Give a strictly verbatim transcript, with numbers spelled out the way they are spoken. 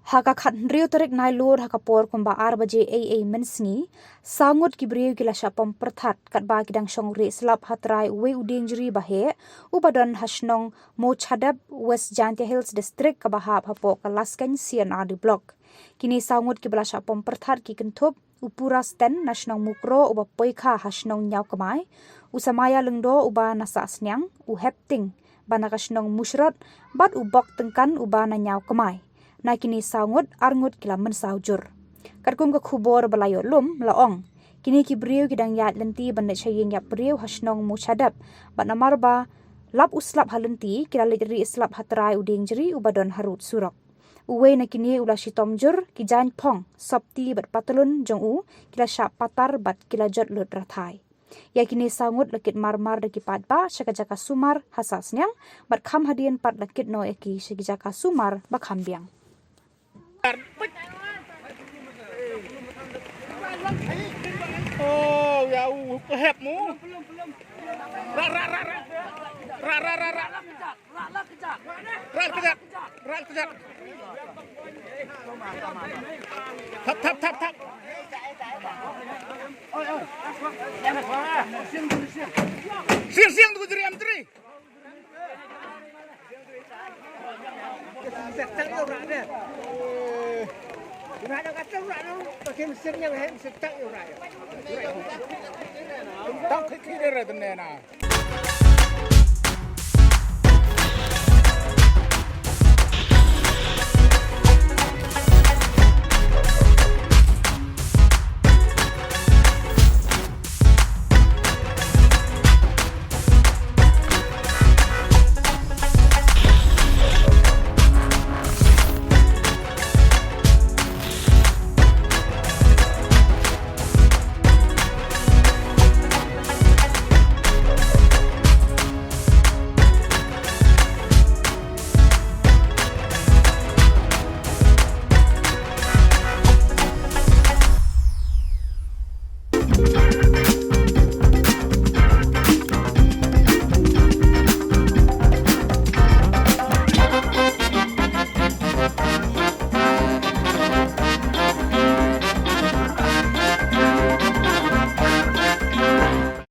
Ha ka khathynriew tarik Nailur ha ka por kumba ar baje ei ei mynsngi, saw ngut ki briew ki la shah pom pyrthat katba ki dang shong rieh slap ha trai uwei u dieng jri ba heh uba don ha shnong Mochadep, West Jaintia Hills District, kaba hap hapoh ka Laskeiñ C and R D Block. Kine saw ngut kiba la shah pom pyrthat ki kynthup u Pura Sten na shnong Mukroh uba poi kha ha shnong Ñiawkmai, u Samaya Lyngdoh uba na Sahsniang, u Hepting ba na ka shnong Mushrot, bad u Bok Tyngkan uba na Ñiawkmai. Na kine saw ngut, ar ngut ki la mynsaw jur. Katkum ka khubor ba la ïoh lum la ong, kine ki briew ki dang ïaid lynti ban leit sha ïing ïap briew ha shnong Mochadep, bad namar ba lap u slap ha lynti, ki la leit rieh slap ha trai u dieng jri uba don harud surok. Uwei na kine u la shitom jur, ki jaiñ phong, sopti bad patlun jong u ki la shah patar bad ki la jot lut rathai. Ïa kine saw ngut la kit mar mar da ki paidbah sha ka jaka sumar ha Sahsniang, bad kham hadien pat la kit noh ïa ki sha ki jaka sumar ba kham biang. Oh, ïa u hep mo. Ra, ra, ra, ra. Ra, ra, ra, ra. Ra kejap. Ra kejap. Thap, thap, thap, thap. Siang, siang tu jeri am jeri. Tang khit khit deh re tene na.